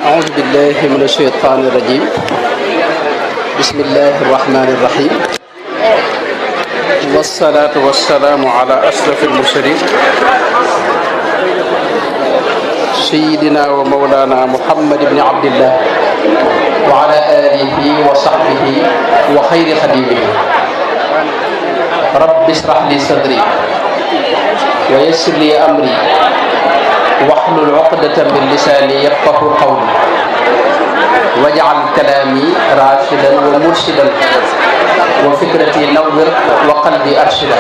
أعوذ بالله من الشيطان الرجيم بسم الله الرحمن الرحيم والصلاة والسلام على أشرف المرسلين سيدنا ومولانا محمد بن عبد الله وعلى آله وصحبه وخير خديمه رب اشرح لي صدري ويسر لي أمري واحلل عقدة من لساني يفقه قولي واجعل كلامي راشدا ومرشدا وفكرتي نور وقلبي أرشدا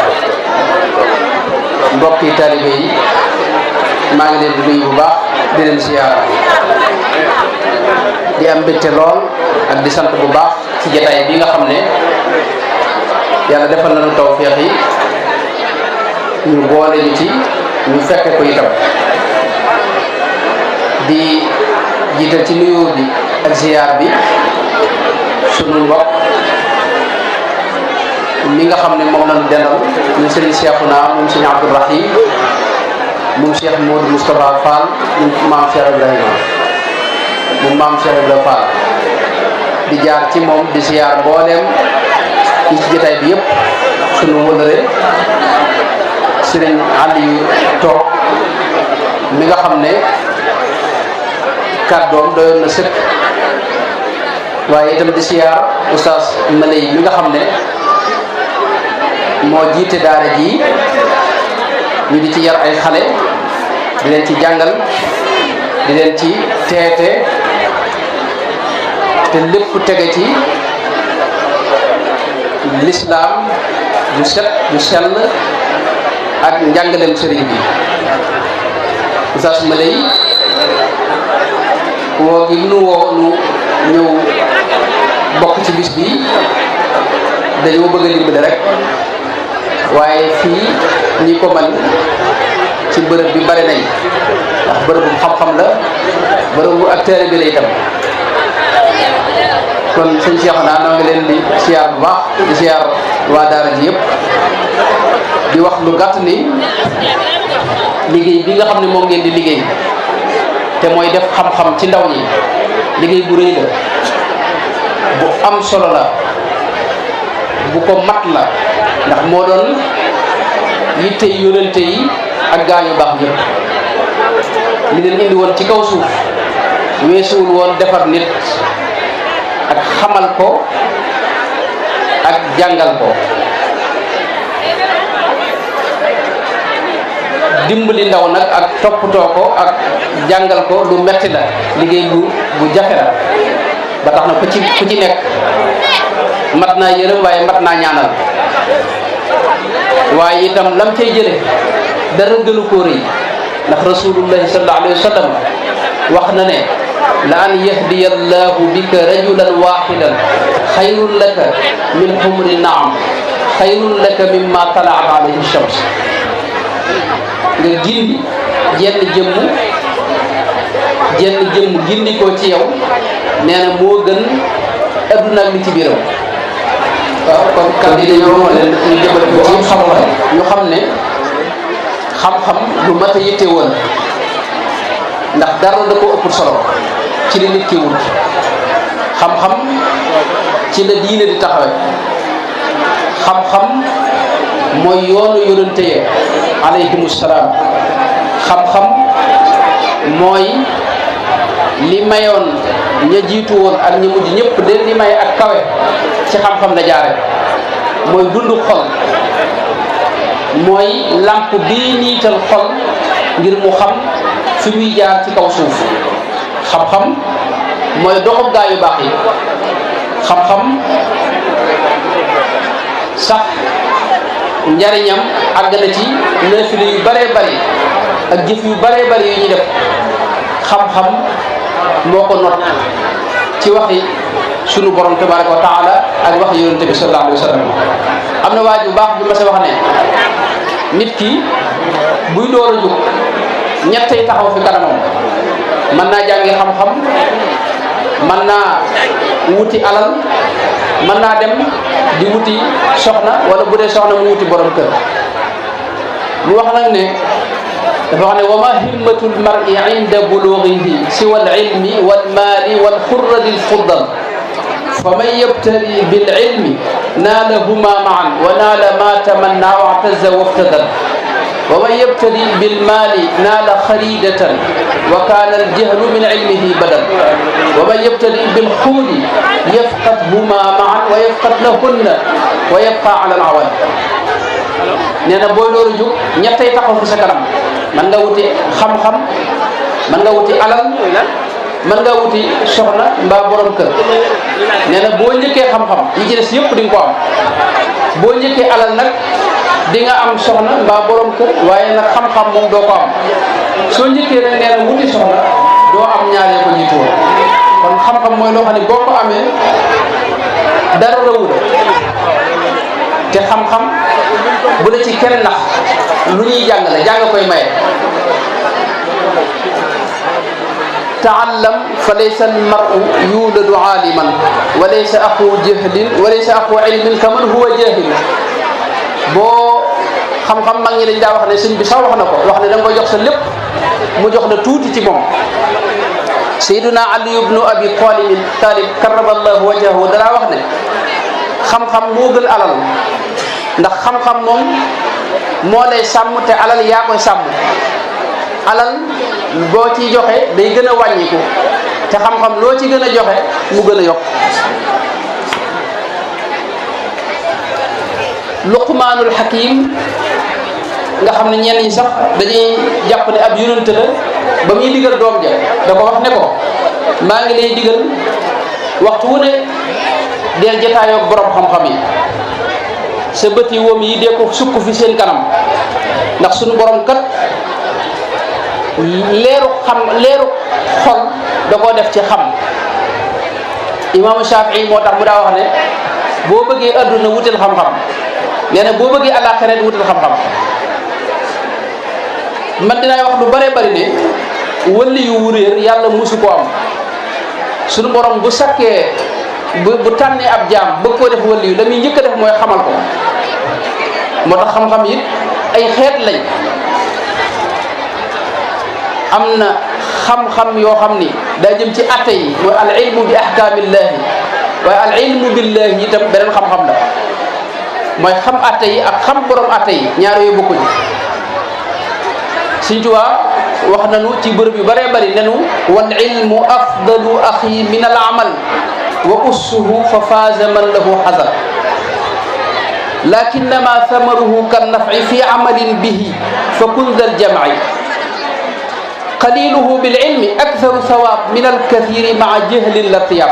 mbokki taalibe yi maa ngi leen di nuyu bu baax di leen ziyaara di am mbégte lool ak di sant bu baax ci jotaay bi nga xam ne yàlla defal nañu tawfeex yi ñu boole ñu ci ñu fekke ko itam di jiital ci nuyoo bi ak ziyaar bi sunu mbokk mi nga xam ne moom lañu dendal ñu sëriñ Cheikhouna moom sëriñ Abdourahim moom Cheikh Modou Moustapha Fall moom maam Cheikh Ibrahima moom maam Cheikh Ibrahima Fall di jaar ci moom di ziyaar mbooleem ñi ci jotaay bi yëpp sunu wëlëre sëriñ Aliou toog mi nga xam ne kàddoom doyoon na sëkk waaye itam di siyaar oustaz Malay mi nga xam ne moo jiite daara ji ñu di ci yar ay xale di leen ci jàngal di leen ci teete te lépp tege ci lislaam ju set ju sell ak njàngaleem sëriñ bi oustaz Malay woo gi nu woo nu ñëw bokk ci bis bi dañoo bëgg a dimbali rek waaye fii ñi ko man ci bërëb bi bari nañ ndax bërëb bu xam-xam la bërëb bu ak taalibe bi la itam kon sëñ Cheikhouna noo ngi leen di siyaar bu baax di siyaar waa daara ji yëpp di wax lu gàtt ni liggéey bi nga xam ne moom ngeen di liggéey te mooy def xam-xam ci ndaw ñi liggéey bu rëy la bu am solo la bu ko mat la ndax moo doon yitte yónnante yi ak gaa yu baax yëpp li leen indi woon ci kaw suuf weesuwul woon defar nit ak xamal ko ak jàngal ko dimbali ndaw nag ak toppatoo ko ak jàngal ko lu metti la liggéey bu jafe la ba tax na ku ci nekk mat naa yërëm waaye mat naa ñaanal waaye itam lam cay jële dara gënu koo rëy ndax rasulullahi sallallahu alayhi wa sallam wax na ne la an yahdiya allahu bika rajulan wahidan xayrun laka min humri naam xayrun laka mimma talaat alayhi shams nga gindi jenn jëmm gindi ko ci yow nee na moo gën adduna ak li ci biiram waaw kon kan yi dañoo moo leen ñu jëmale ko ci xam-xam ñu xam ne xam-xam lu mat a yitte woon ndax dara da ko ëpp solo ci li nit ki wut xam-xam ci la diine di taxawe xam-xam mooy yoonu yonente ya alayhimu salaam xam-xam mooy li mayoon ña jiitu woon ak ñi mujj ñëpp de li may ak kawe ci xam-xam la jaare mooy dundu xol mooy làmp bii niital xol ngir mu xam fi muy jaar ci kaw suuf xam-xam mooy doxub gaa yu baax yi xam-xam sax njariñam àgg na ci naafile yu baree bari ak jëf yu baree bari yu ñuy def xam-xam moo ko not ci waxi sunu borom tabaraka wa taala ak waxi yonente bi sallallahu alayhi wa sallam am na waaj bu baax bi ma sa wax ne nit ki buy door a jóg ñettay taxaw fi kanamam mën naa jàngi xam-xam mën naa wuti alal mën naa dem di wuti soxna wala bu dee soxna mu wuti borom kër mu wax nag ne dafa wax ne wa ma himmatu lmari inda bulughihi siwa alilmi walmaali walxurrati lfuddal fa man yabtali bililmi naalahuma maan wa naala ma tamanna wa i'tazza waftadal wa man yabtali bilmaali naala xaridatan wa kaana aljahlu min ilmihi badal wa man yabtali bilxuuli yafqadhuma maan wa yafqad lahunna wa yabqa ala alawal. nee na booy loolu jóg ñettay taxaw fi sa kanam man nga wuti xam-xam man nga wuti alal man nga wuti soxna mbaa borom kër. nee na boo njëkkee xam-xam yi ci des yëpp di nga ko am boo njëkkee alal nag di nga am soxna mbaa borom kër waaye nag xam-xam moom doo ko am soo njëkkee nag nee na wuti soxna doo am ñaaree ko jiitu woon kon xam-xam mooy loo xam ne boo ko amee dara rawu la te xam-xam bu la ci kenn nax lu ñuy jàng la jàng koy maye. taallam fa laysa almaru yuladu aaliman wa laysa aqu jahlin wa laysa aqu ilmin kaman huwa jahil. boo xam-xam mag ñi dañ daa wax ne sëñ bi sax wax na ko wax ne da nga koy jox sa lépp mu jox la tuuti ci moom. Sayyiduna Ali ibnu Abi Talib karramallahu wajhahu danaa wax ne xam-xam moo gën alal ndax xam-xam moom moo lay sàmm te alal yaa koy sàmm. alal boo ciy joxe day gën a wàññiku te xam-xam loo ci gën a joxe mu gën a yokk. Luqmaanul Hakim nga xam ne ñenn ñi sax dañuy jàpp ne ab yonent la ba muy digal doom ja da ko wax ne ko maa ngi lay digal waxtu wu ne deel jataayoo borom xam-xam yi sa bët yi woom yi dee ko sukk fi seen kanam ndax suñu borom kat leeru xol da koo def ci xam. imaamu Shafii moo tax mu daa wax ne boo bëggee adduna wutal xam-xam nee na boo bëggee àllaaxira wutal xam-xam. man dinaay wax lu bare bari ne wëlli yu wuréer yàlla musu ko am suñu borom bu sakkee bu tànnee ab jaam bëgg koo def wëlli yu la muy njëkk a def mooy xamal ko. moo tax xam-xam it ay xeet lañ. am na xam-xam yoo xam ni daa jëm ci atte yi mooy al ilmu bi ahkaamillaahi waaye al ilmu billaahi itam beneen xam-xam la mooy xam atte yi ak xam borom atte yi ñaar yooyu bokkuñu. Sëñ Tuubaa wax nañu ci bërëb yu bëree bëri nenu wal ilmu afdalu axi min al amal wa ussuhu fa faaza man lahu xasal lakinnama thamaruhu kan nafci fi amalin bihi fa kun dal jamci qaliluhu bil ilmi aktharu thawab min al kathiri maa jahlin la tiyab.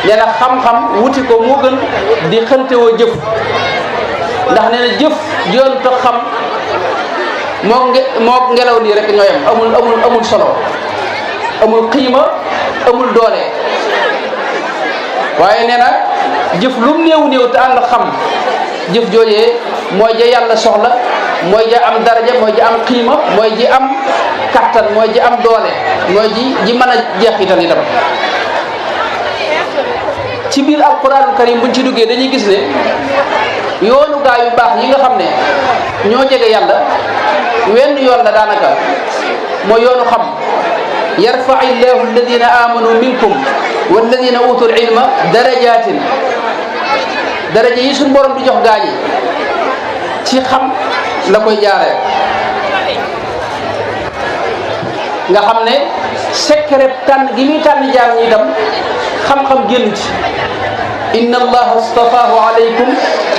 nee na xam-xam wuti ko moo gën di xëntewoo jëf ndax nee na jëf joonta xam moo ngelaw nii rek ñooyam amul solo amul xiima amul doole waaye nee na jëf lu mu néew te ànd xam jëf joojee mooy ja yàlla soxla mooy ja am daraja mooy ja am xiima mooy ji am kattan mooy ji am doole mooy ji mën a jeexital itam. ci biir alquranul karim buñ ci duggee dañuy gis ne yoonu gaa yu baax yi nga xam ne ñoo jege yàlla wenn yoon la daanaka mooy yoonu xam. yarfa'i llahu alladina amanu minkum walladina utul ilma darajatin daraja yi suñ borom di jox gaa yi ci xam la koy jaaree nga xam ne secret tànn gi muy tànn jaam ñi itam xam-xam génn ci. inna allaha astafaahu alaykum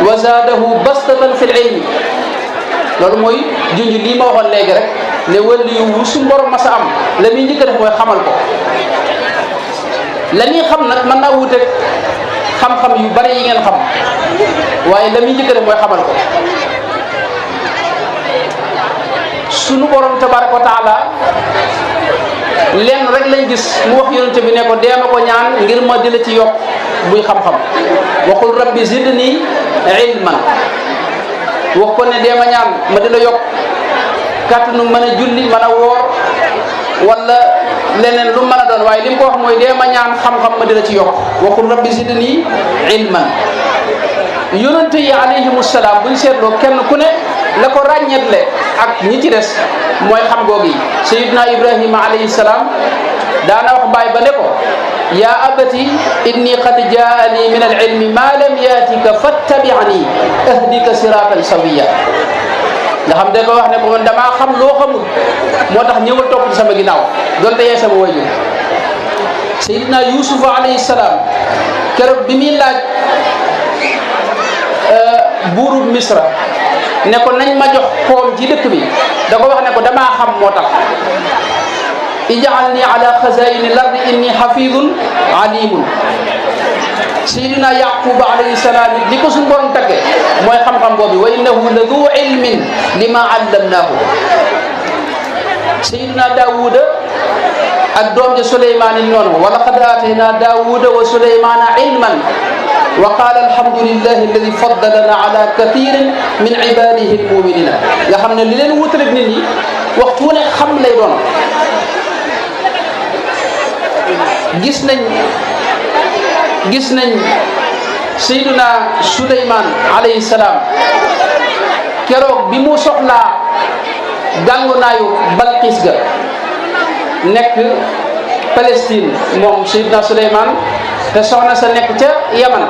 wa zaadahu bastatan fi l-ilmi loolu mooy junj lii ma waxoon léegi rek ne wàllu yu suñ borom masa am la muy njëkk a def mooy xamal ko. la ñuy xam nag mën naa wuuteeg xam-xam yu bari yi ngeen xam waaye la muy njëkk a def mooy xamal ko. sunu borom tabaraka wa taala lenn rek lañ gis mu wax yonente bi ne ko deema ko ñaan ngir ma di la ci yokk buy xam-xam waxul rabbi zidni ilman wax ko ne deema ñaan ma di la yokk kàttanu mën a julli mën a woor wala leneen lu mën a doon waaye li mu ko wax mooy deema ñaan xam-xam ma di la ci yokk waxul rabbi zidni ilman. yonente yi alayhimu salaam buñ seetloo kenn ku ne la ko ràññeetle ak ñi ci des mooy xam googu yi Sayyidina Ibrahima alayhi salaam daana wax baay ba ne ko yaa abati inni qad jaani min al-ilmi ma lam yaatika fattabi'ni ahdika siratan sawiya nga xam da ko wax ne ko man damaa xam loo xamul moo tax ñëwal topp ci sama ginnaaw donte yee sama wajur Sayyidina Yusuf alayhi salaam keroog bi muy laaj buurub Misra ne ko nañ ma jox koom ci dëkk bi da ko wax ne ko damaa xam moo tax ij'alni ala xazaini l-ardi inni xafidun alimun Sayyidina Yaqub alayhi salaam li ko suñu borom tagge mooy xam-xam boobu wa innahu la du ilmin lima allamnaahu Sayyidina Daawuda ak doom ja Suleymaan yi noonu wa laqad aataynaa Daawuda wa Suleymaana ilman wa qaala alhamdulillahi alladi faddalana ala kathirin min ibadihi almuminina nga xam ne li leen wutale nit ñi waxtu wu ne xam lay doon gis nañ Sayyiduna Suleymaan alayhi salaam keroog bi mu soxlaa gàngunaayu Balqis ga nekk Palestine moom Sayyiduna Suleymaan te soxna sa nekk ca Yaman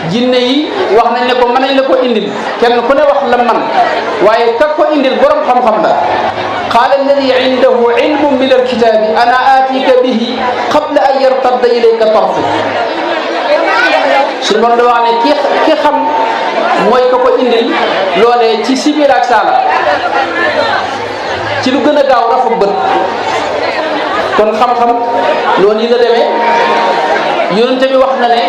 jinne yi wax nañ ne ko mën nañ la ko indil kenn ku ne wax la man waaye kak ko indil borom xam-xam la qaala alladi indahu ilmun min alkitabi ana atika bihi qabla an yartadda ilayka tarfu suñu borom da wax ne ki xam mooy ka ko indil loolee ci sibir ak saala ci lu gën a gaaw rafu bët kon xam-xam noonu yi la demee yonent bi wax na ne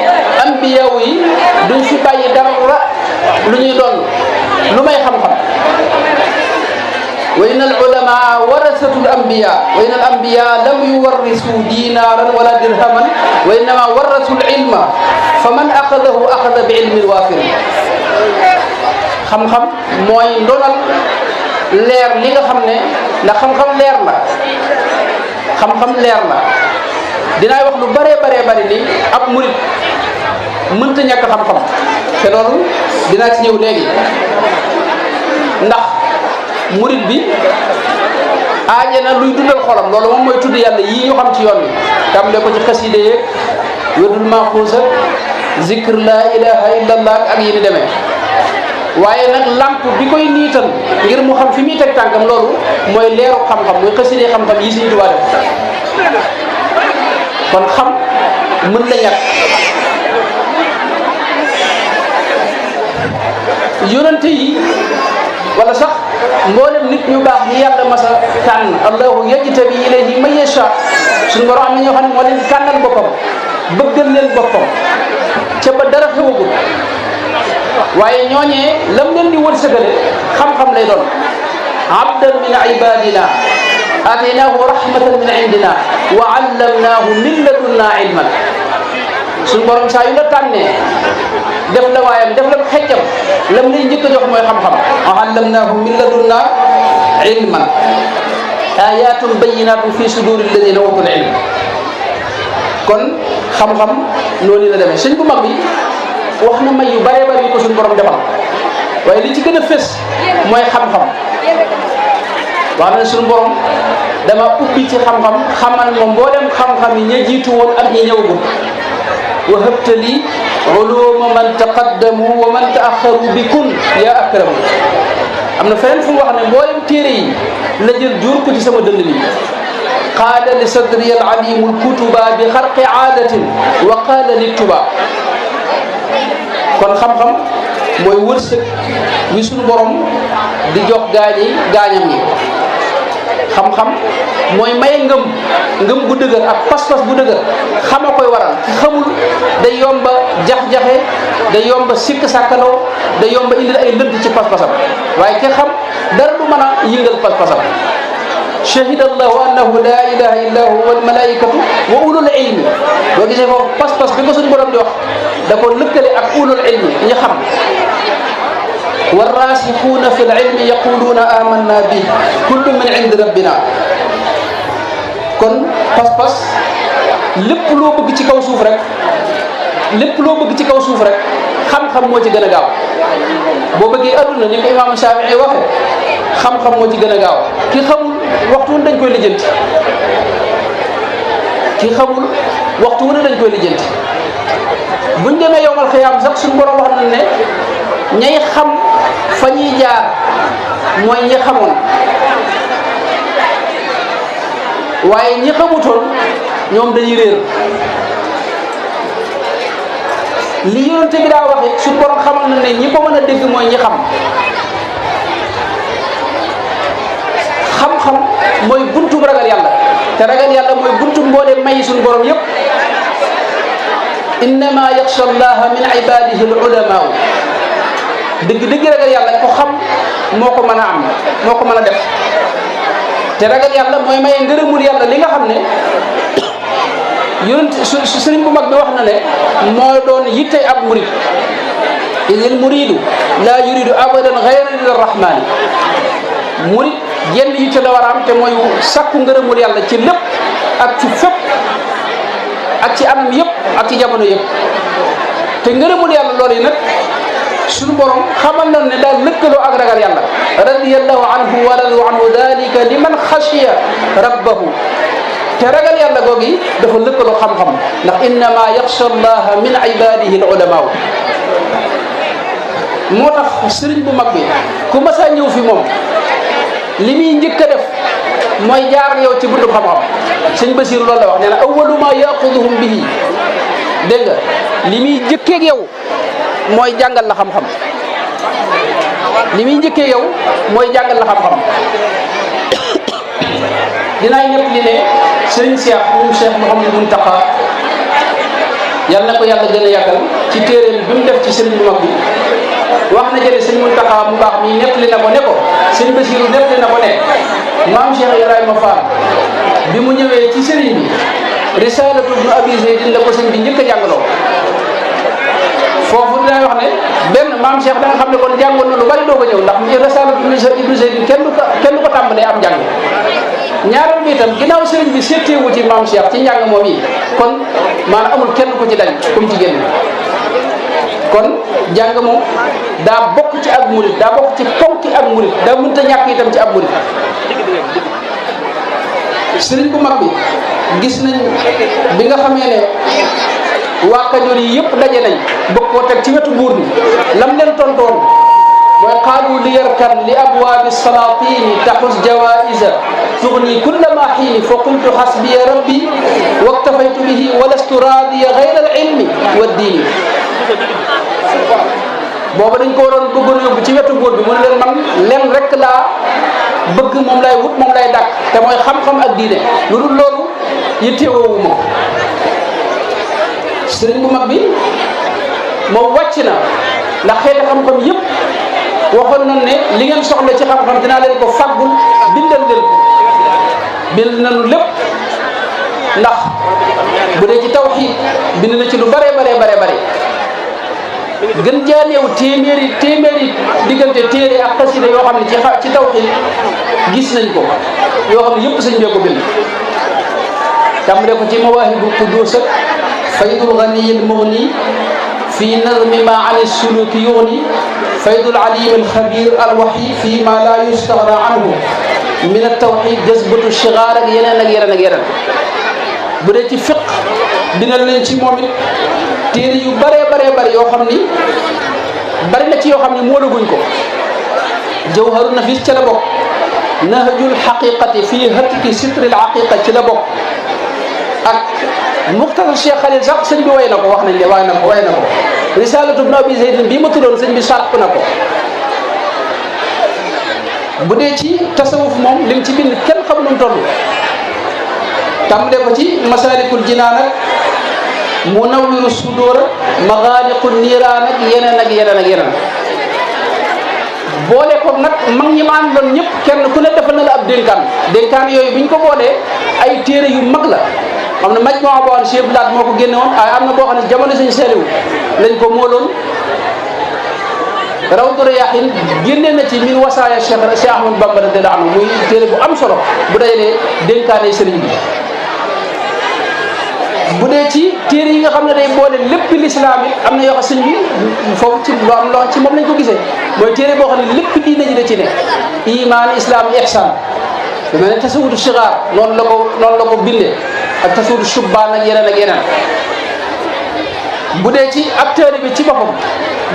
ambiyaaw yi duñ fi bàyyi dara lu ñuy doon lu may xam-xam wa inna al ulama warasatul anbiya wa inna al anbiya lam yuwarrisu dinaran wala dirhaman wa innama warasu al ilma fa man axadahu axada bi ilmin waafir xam-xam mooy ndonal leer li nga xam ne ndax xam-xam leer la xam-xam leer la dinaay wax lu bëree bëri ni ab murit mënta ñàkk xam-xam te loolu dinaa ci ñëw léegi ndax murit bi aaje na luy dundal xolam loolu moom mooy tudd yàlla yii ñu xam ci yoon wi tàmbale ko ci xaside yeeg wérdul maxuus ak zikr la ilaha illallah ak yi ni demee waaye nag lamp bi koy niital ngir mu xam fi muy teg tànkam loolu mooy leeru xam-xam mooy xaside xam-xam yi Sëñ Tuubaa def kon xam mën la ñàkk yonente yi wala sax mboolem nit ñu baax ñi yàlla masa tànn allahu yajtabi ilayhi man yasha suñu borom am na ñoo xam ne moo leen tànnal boppam bëggal leen boppam ca ba dara xewagul waaye ñooñee lam leen di wërsëgale xam-xam lay doon abdan min ibadina ataynahu rahmatan min indina wa allamnahu min ladunna ilman suñu borom saa yu la tànnee def la waayam def la xejjam lam lay njëkk a jox mooy xam-xam wa allamnahu min ladunna ilman ayatun bayyinatun fi suduri alladina utul ilm kon xam-xam noonu la demee sëñ bu mag bi wax na may yu bëree bëri yu ko suñu borom defal waaye li ci gën a fës mooy xam-xam wax na suñu borom dama ubbi ci xam-xam xamal ma mboolem xam-xam yi ña jiitu woon ak ñi ñëwagul wa habta li uluma man taqaddamu wa man taaxaru bi kun ya akramu am na feneen fu mu wax ne mboolem téere yi la jël jur ko ci sama dënd bi qaada li sadri al alimu al kutuba bi xarqi aadatin wa qaala li tuba kon xam-xam mooy wërsëg wi suñu borom di jox gaañam ñi xam-xam mooy maye ngëm bu dëgër ak pas-pas bu dëgër xama koy waral ki xamul day yomba jax-jaxe day yomba sikk sàkkaloo day yomba indil ay lënt ci pas-pasam waaye ki xam dara du mën a yëngal pas-pasam shahida allahu annahu la ilaha illa huwa wal malaikatu wa ulul ilmi boo gisee foofu pas-pas bi ko suñu borom di wax da ko lëkkale ak ulul ilmi ñi xam warraasixuuna fi l-ilmi yaquluuna amanna bi kullu min indi rabbina kon pas-pas lépp loo bëgg ci kaw suuf rek xam-xam moo ci gën a gaaw boo bëggee adduna ni ko imaam Shaafi'i waxe xam-xam moo ci gën a gaaw ki xamul waxtu wu dañ koy lijjanti ki xamul waxtu wu ne dañ koy lijjanti buñ demee yowmal xiyaam sax suñu borom wax na ne ñay xam fa ñuy jaar mooy ñi xamoon waaye ñi xamutoon ñoom dañuy réer li yonente bi daa wax it suñu borom xamal na ne ñi ko mën a dégg mooy ñi xam xam-xam mooy buntu ragal yàlla te ragal yàlla mooy buntu mbooleem may suñu borom yépp innama yaxsha allaha min ibadihi al ulama dëgg ragal yàlla ko xam moo ko mën a am moo ko mën a def te ragal yàlla mooy maye ngërëmul yàlla li nga xam ne yonent sëriñ bu mag bi wax na ne moo doon yitte ab murid idil muridu la yuridu abadan ghayra ridar rahmani murid yenn yitte la war a am te mooy sakku ngërëmul yàlla ci lépp ak ci fépp ak ci anam yëpp ak ci jamono yëpp te ngërëmul yàlla loolu yi nag suñu borom xamal na ne daal lëkkaloo ak ragal yàlla radiyallahu anhu wa radu anhu dalika liman xashiya rabbahu te ragal yàlla googi dafa lëkkaloo xam-xam ndax innama yaxsha allaha min ibadihi al ulama moo tax sëriñ bu mag bi ku mas a ñëw fi moom li muy njëkk a def mooy jaar yow ci buntu xam-xam sëñ Basiir loolu la wax nee na awwalu ma yaquduhum bihi dégg nga li muy njëkkeeg yow mooy jàngal la xam-xam li muy njëkkee yow mooy jàngal la xam-xam dinaay ñëpp li ne sëriñ Cheikh moom Cheikh Mouhamadou Mountakha yal na ko yàlla gën a yàggal ci téeréem bi mu def ci sëriñ bu mag bi wax na jële sëriñ Mountakha mu baax mi nettali na ko ne ko sëriñ Basiru nettali na ko ne maam Cheikh Ibrahima Fall bi mu ñëwee ci sëriñ bi risalatu ibnu abi zaydin la ko sëriñ bi njëkk a jàngaloo foofu dinay wax ne benn maam Cheikh da nga xam ne kon jàngoon na lu bari doo ko ñëw ndax risalatu ibnu zaydin kenn du ko tàmbalee am njàng ñaareel bi itam ginnaaw sëriñ bi seetteewu ci maam Cheikh ci njàng moom yi kon maanaam amul kenn ku ci dañ comme ci génn kon jàng moom daa bokk ci ak murit daa bokk ci ponki ak murit daa mënta ñàkk itam ci ab murit sëriñ bu mag bi gis nañ bi nga xamee ne waa Kajoor yi yëpp daje nañ bëgg koo teg ci wetu buur bi lam leen tontoon mooy qaalu li yarkan li abwaabi salaatini taxus jawaïsa tugni kulla ma xiini fa qultu xasbiya rabbi waktafaytu bihi wa lastu raadiya gayra al ilmi wa diini booba dañ ko waroon bëggoon yóbbu ci wetu buur bi mu ne leen man leen rek laa bëgg moom lay wut moom lay dàkk te mooy xam-xam ak diine lu dul loolu yittewoowu ma sëriñ bu mag bi moom wàcc na ndax xeeti xam-xam yëpp waxoon nañ ne li ngeen soxla ci xam-xam dinaa leen ko fàggul bindal leen ko bind nañu lépp ndax bu dee ci tawxiid bind na ci lu bare gën jaa néew téeméeri diggante téere ak xasida yoo xam ne ci tawxiid gis nañ ko yoo xam ne yëpp sëñ bee ko bind tàmbale ko ci mawaahibu quddus ak faydul ganiyil mughni fi nazmi ma ani suluki yughni faydul alim al xabir al wahyi fi ma la yustaghna anhu min at tawhid jazbatu shigar ak yeneen bu dee ci fiq dina leen ci moom it téere yu bare yoo xam ni bari na ci yoo xam ni moo laguñ ko jawharun nafis ci la bokk nahjul haqiqati fii hatki sitril haqiqa ci la bokk ak muxtasar Cheikh Khalil sax sëñ bi way na ko wax nañ ne way na ko risalatu ibn abi zaydin bii ma tuddoon sëñ bi sarp na ko bu dee ci tasawuf moom lim ci bind kenn xam nu mu toll tàmbalee ko ci masalikul jinaan ak munawwiru sudur magaaliqu niiraan ak yeneen boole ko nag mag ñi ma àndoon ñëpp kenn ku ne defal na la ab dénkaan yooyu bi ñu ko boolee ay téere yu mag la xam ne maj moo boo xam ne Cheikh Blaat moo ko génne woon ay am na boo xam ne jamono Sëñ Saliou lañ ko mooloon Rawdu Rayaahiin génne na ci min wasaaya Cheikh Ahmadou Bamba radiyallaahu anhu muy téere bu am solo bu dajalee dénkaane sëriñ bi bu dee ci téere yi nga xam ne day boole lépp l'islam it am na yoo xam sëñ bi foofu ci lu am loo ci moom lañ ko gisee mooy téere boo xam ne lépp diine ji da ci ne iman islam ihsan lu mel ne tasawudu sigaar noonu la ko bindee ak tasawudu subbaan ak yeneen bu dee ci ab téere bi ci boppam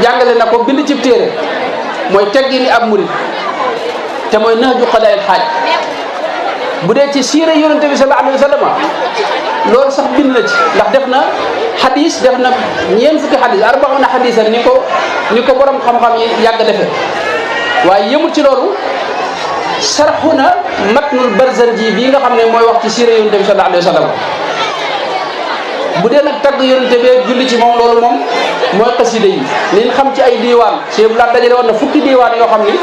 jàngale na ko bind ci téere mooy teggini ab murid te mooy nahju qadaa'il haaj bu dee ci siira yonente bi sallallahu alayhi wa sallam loolu sax bind na ci ndax def na xadis def na ñeent fukki xadis arbauna xadisan ni ko borom xam-xam yi yàgg defee waaye yëmul ci loolu sarxu na matnul barzanji bii nga xam ne mooy wax ci siira yonente bi sallallahu alayhi wa sallam bu dee nag tagg yonente bi julli ci moom loolu moom mooy xasida yi liñ xam ci ay diiwaan Cheikh Abdoulaye dajale woon na fukki diiwaan yoo xam ni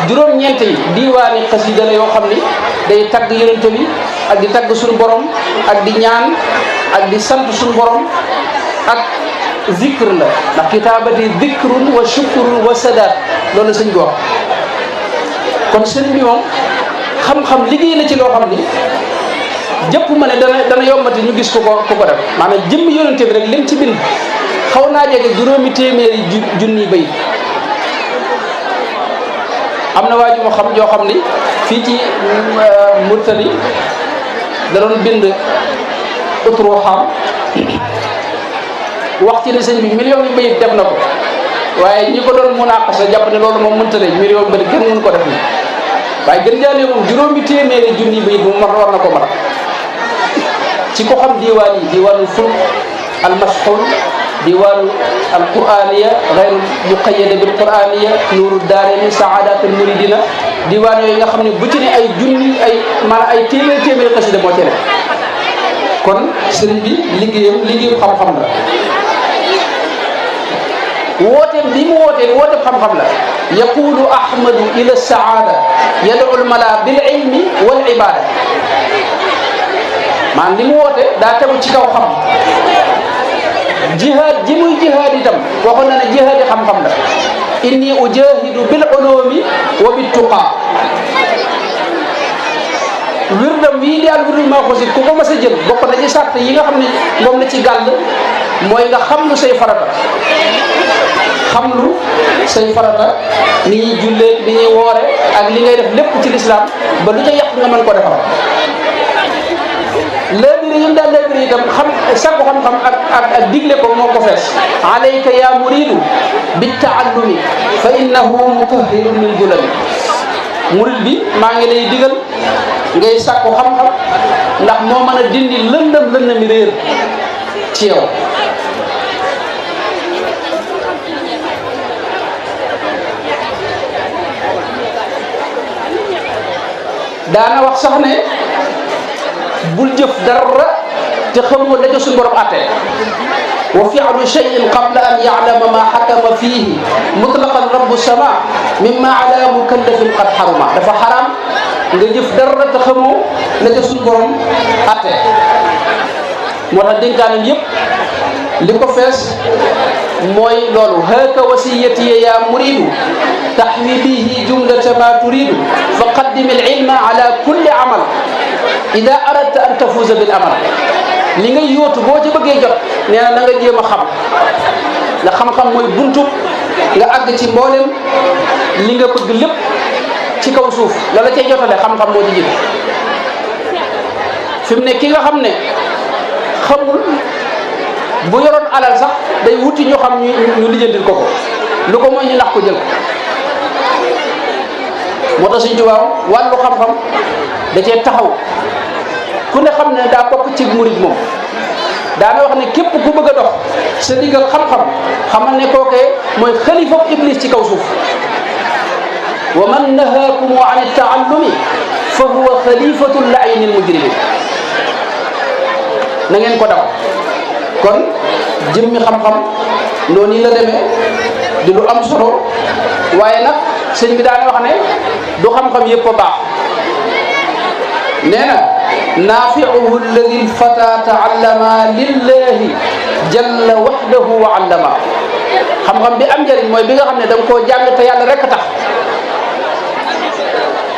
juróom-ñeent yi diiwaani xasida la yoo xam ni day tagg yonente bi ak di tagg suñu borom ak di ñaan ak di sant suñu borom ak zikr la ndax kitaabati zikrun wa shukrun wa sadaat loolu sëñ bi wax kon sëñ bi moom xam-xam liggéey na ci loo xam ni jëpp ma ne dana yombati ñu gis ku ko def maanaam jëmm yonente bi rek lim ci bind xaw naa jege juróomi téeméeri junni bay am na waaju ma xam joo xam ni fii ci Murtani da doon bind utruham wax ci ne sëñ bi million yu bayit def na ko waaye ñi ko doon munaqasa jàpp ne loolu moom mënta ne million yu bëri kenn mënu ko def ni waaye gën jaane moom juróomi téeméeri junni bayit moom war na ko mën a ci ko xam diwaan yi diwaanul fulk al mashhur diwaanu al quraniya gayru muqayyada bil quraniya nuuru daareni saadatul muridina diwaan yooyu nga xam ne bu ci ne ay junni ay maanaam ay téeméer xasida moo ci ne kon sëriñ bi liggéeyam xam-xam la wooteem bi mu wooteem xam-xam la yaqulu ahmadu ila saada yad'u al mala bil ilmi wal ibada maanaam li mu woote daa tegu ci kaw xam jihaad ji muy jihaad itam waxoon na ne jihaad yi xam-xam la inni ujahidu bil ulumi wa bit tuqa wirdam wii di al wirdul maaxuusi ku ko mas a jël bokk na ci sart yi nga xam ne moom la ci gàll mooy nga xam lu say farata ni ñuy jullee ni ñuy woore ak li ngay def lépp ci lislaam ba lu ca yàq nga mën ko defar léebiri yim daal léebiri itam sakku xam-xam ak digle ko moo ko fees alayka ya muridu bittaallumi fa innahu mutahhirun min julami murid bi maa ngi lay digal ngay sakku xam-xam ndax moo mën a dindi lëndami réer ci yow daana wax sax ne bul jëf dara te xamoo la ca suñu borom àtte wa fi'lu shay'in qabla an ya'lama ma hakama fihi mutlaqan rabbu sama mimma ala mukallafin qad haruma dafa xaram nga jëf dara te xamoo la ca suñu borom àtte moo tax dénkaanam yëpp li ko fees mooy loolu haka wasiyati ya muridu taxwi bihi jumlata ma turidu fa qaddim al ilma ala kulli amal ida aradta an tafuza bil amal li ngay yóotu boo ci bëggee jot nee na nga jéem a xam ndax xam-xam mooy buntu nga àgg ci mboolem li nga bëgg lépp ci kaw suuf la la cay jotale xam-xam moo ci jël fi mu ne ki nga xam ne xamul bu yoroon alal sax day wuti ñu xam ñu lijjantil ko lu ko mooy ñu nax ko jël moo tax suñ tubaab wàllu xam-xam da cee taxaw ku ne xam ne daa bokk ci murid moom daana wax ne képp ku bëgg a dox sa digg ak xam-xam xamal ne kookee mooy xalifa iblis ci kaw suuf wa man nahaakumu an taallumi fa huwa xalifatu laayni lmujrimin na ngeen ko daw kon jëmmi xam-xam noonu la demee di lu am solo waaye nag sëñ bi daana wax ne du xam-xam yëpp a baax nee na naafiuhu alladi lfata taallama lillahi jalla waxdahu wa allama xam-xam bi am njëriñ mooy bi nga xam ne da nga koo jàng te yàlla rek a tax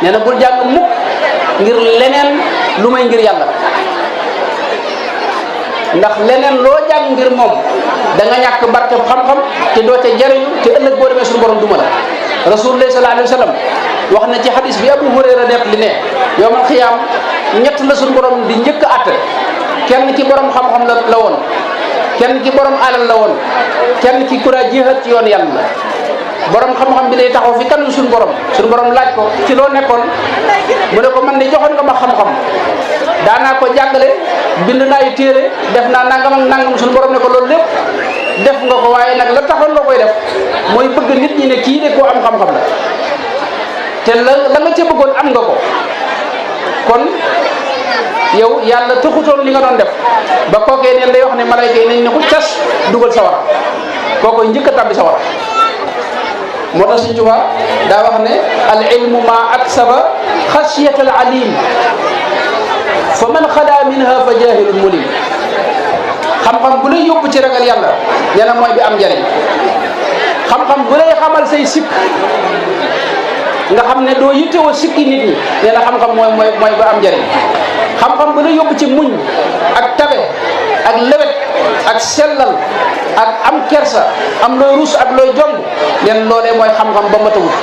nee na bul jàng mukk ngir leneen lu may ngir yàlla ndax leneen loo jàng ngir moom da nga ñàkk barkeb xam-xam te doo ca jariñu te ëllëg boo demee suñu borom duma la. rasulullah sallallahu alayhi wa sallam wax na ci hadis bi Abu Hurayra def li ne yawmal xiyaam ñett la suñu borom di njëkk a àtte kenn ki borom xam-xam la woon kenn ki borom alal la woon kenn ki ku daa jihaat ci yoon yàlla la. borom xam-xam bi day taxaw fi kanam suñu borom laaj ko ci loo nekkoon mu ne ko man de joxoon nga ma xam-xam daanaa ko jàngale bind naa yu téere def naa nangam ak nangam suñu borom ne ko loolu lépp def nga ko waaye nag la taxoon la koy def mooy bëgg nit ñi ne kii de koo am xam-xam la te la nga ca bëggoon am nga ko kon yow yàlla taxutoon li nga doon def ba kookee neen day wax ne malayka yi nañ ne ko cas dugal sawara kooko njëkk a tàbbi sawara. moo tax Sëñ Tuubaa daa wax ne al ilmu ma aksaba xasiyata al alim fa man xadaa minha fa jahilun mulim. xam-xam bu lay yóbbu ci ragal yàlla nee na mooy bi am njariñ xam-xam bu lay xamal say sikk nga xam ne doo yittewoo sikki nit ñi nee na xam-xam mooy ba am njariñ xam-xam bu lay yóbbu ci muñ ak tabe ak lewet ak sellal ak am kersa am looy rus ak looy jomb leen loolee mooy xam-xam ba matawut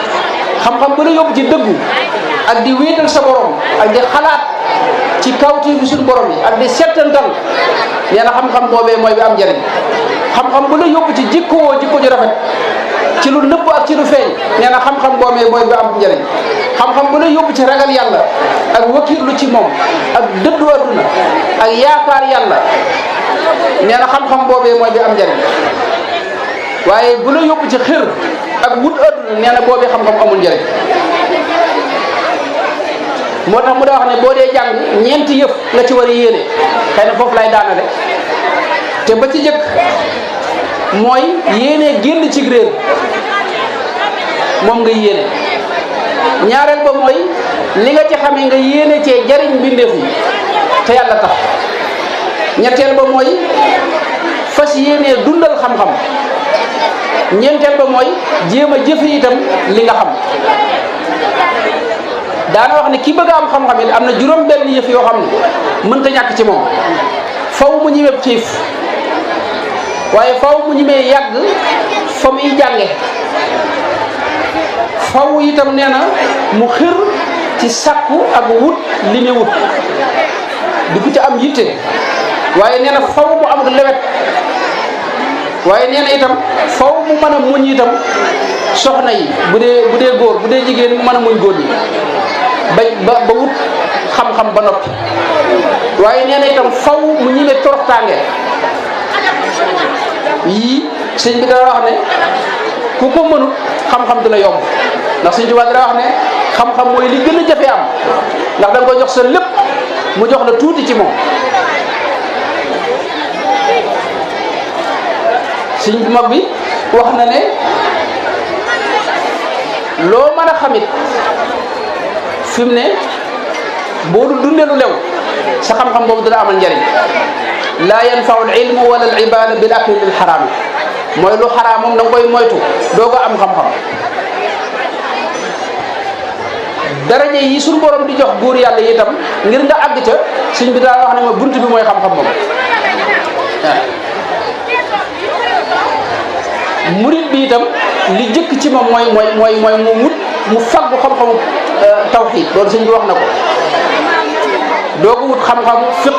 xam-xam bu la yóbbu ci dëggu ak di wéetal sa borom ak di xalaat ci kawti bi suñu borom yi ak di settantal nee na xam-xam boobee mooy bi am njariñ xam-xam bu la yóbbu ci jikko ju rafet ci lu nëbb ak ci lu feeñ nee na xam-xam boobee mooy bi am njariñ xam-xam bu la yóbbu ci ragal yàlla ak wakiirlu ci moom ak dëddu adduna ak yaakaar yàlla nee na xam-xam boobee mooy bi am njariñ waaye bu la yóbbu ci xër ak wut adduna nee na boobee xam-xam amul njariñ moo tax mu daa wax ne boo dee jàng ñeenti yëf nga ci war a yéene xëy na foofu lay daanale te ba ci jëkk mooy yéene génn ci réer moom nga yéene ñaareel ba mooy li nga ci xamee nga yéene cee jariñ mbindeef yi te yàlla tax ñetteel ba mooy fas yéenee dundal xam-xam ñeenteel ba mooy jéem a jëfe itam li nga xam. daana wax ne ki bëgg a am xam-xam it am na juróom benn yëf yoo xam ne mënta ñàkk ci moom faw mu ñëwee xiif waaye faw mu ñëwee yàgg fa muy jànge faw itam nee na mu xër ci sàkku ak wut li muy wut di ko ci am yitte waaye nee na faw mu am lewet waaye nee na itam faw mu mën a muñ itam soxna yi bu dee góor bu dee jigéen mu mën a muñ góor ñi ba wut xam-xam ba noppi waaye nee na itam faw mu ñimee toroxtaange yii sëñ bi dara wax ne ku ko mënut xam-xam dina yomb ndax sëñ Tuubaa dara wax ne xam-xam mooy li gën a jafe am ndax da nga koy jox sa lépp mu jox la tuuti ci moom. sëñ bu mag bi wax na ne loo mën a xamit fi mu ne boo dul dundee lu lew sa xam-xam boobu dina amal njariñ laa yanfau al ilmu wala al ibada bil akli lil xaraam mooy lu xaraam moom da nga koy moytu doo ko am xam-xam. daraje yi suñu borom di jox góor yàlla yi itam ngir nga àgg ca sëñ bi daa wax ne mooy bunt bi mooy xam-xam moom waaw. murid bi itam li jëkk ci moom mooy mu wut mu faggu xam-xamu tawxiid loolu sëñ bi wax na ko doo ko wut xam-xamu fiq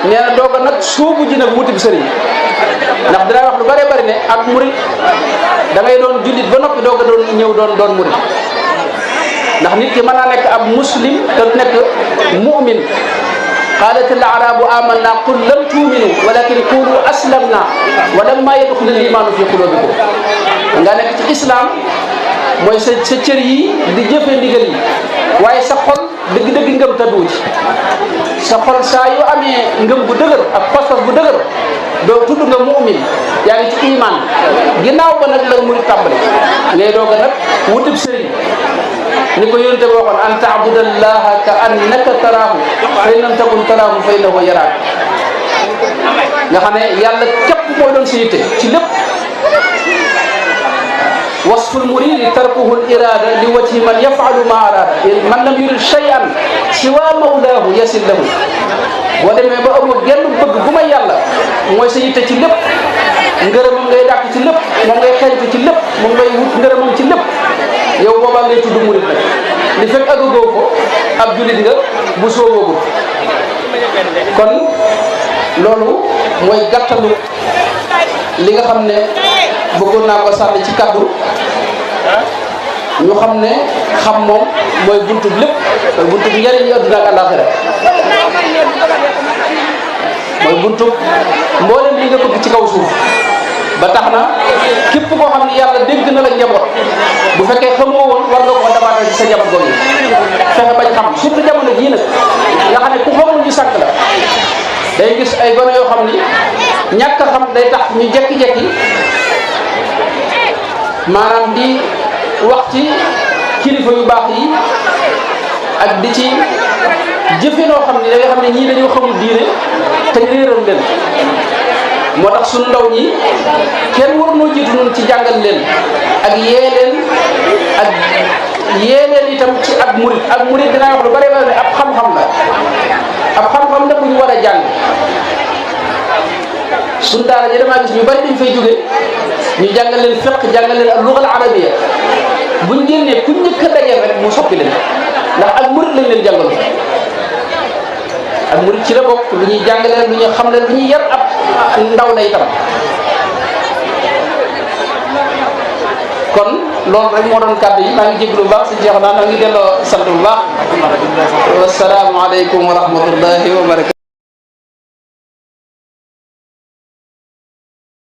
nee na doo ko nag sóobu ji nag wuti bi sëriñ ndax dinaa wax lu bare bari ne ak murid da ngay doon jullit ba noppi doo ko doon ñëw doon murid ndax nit ki mën naa nekk ab muslim te du nekk mu'min qaalat al arabu amanna qul lam tu'minu walakin qulu aslamna wa lamma yadxul al imaanu fi qulubikum nga nekk ci islam mooy sa cër yi di jëfe ndigal yi waaye sa xol dëgg-dëgg ngëm taddu ci sa xol saa yu amee ngëm bu dëgër ak pas-pas bu dëgër doo tudd nga mu'min yaa ngi ci iman ginnaaw ba nag la murid tàmbali ngay doog a nag wutib sëriñ ni ko yonente bi waxoon an taabudallaha ka annaka taraahu fa in lam takun taraahu fa innahu yaraak nga xam ne yàlla képp mooy doon sa yitte ci lépp wasful muridi tarkuhu al irada li wajhi man yafalu ma arada man lam yurid shay'an siwa mawlahu yasil lahu boo demee ba amoo genn bëgg bu may yàlla mooy sa yitte ci lépp ngërëmam ngay dàkk ci lépp moom ngay xeeñtu ci lépp moom ngay wut ngërëmam ci lépp yow boobaa ngay tudd murit nag li fekk àggagoo ko ab jullit nga bu sooboogut kon loolu mooy gàttalu li nga xam ne bëggoon naa ko sànni ci kàddu ñu xam ne xam moom mooy buntu lépp mooy buntu njëriñ yi àdduna ak àllaaxira mooy buntu mboolem li nga bëgg ci kaw suuf ba tax na képp koo xam ne yàlla dégg na la njaboot bu fekkee xamoo woon war nga ko dabaatal ci sa njaboot googu fexe bañ xam surtout jamono jii nag nga xam ne ku xamul ñu sàkk la day gis ay gone yoo xam ni ñàkk a xam day tax ñu jekki-jekki maanaam di wax ci kilifa yu baax yi ak di ci jëfe noo xam ni da nga xam ne ñii dañoo xamul diine te réeral leen moo tax suñu ndaw ñi kenn war noo jiitu noonu ci jàngal leen ak yee leen itam ci ak murit dinaa wax lu bari bari ne ab xam-xam la ab xam-xam la bu ñu war a jàng suñu daara ji damaa gis ñu bari dañ fay jóge ñu jàngal leen fiqh jàngal leen ak lugal arabiya buñ génnee ku njëkk a dajeel rek mu soppi leen ndax ak murit lañ leen jàngal ak murit ci la bokk lu ñuy jàngale lu ñuy xam ne lu ñuy yar ab ndaw la itam kon loolu rek moo doon kàddu yi maa ngi jéglu bu baax si jeex naa maa ngi delloo sant bu baax wassalaamu aleykum wa rahmatullahi wa barakatu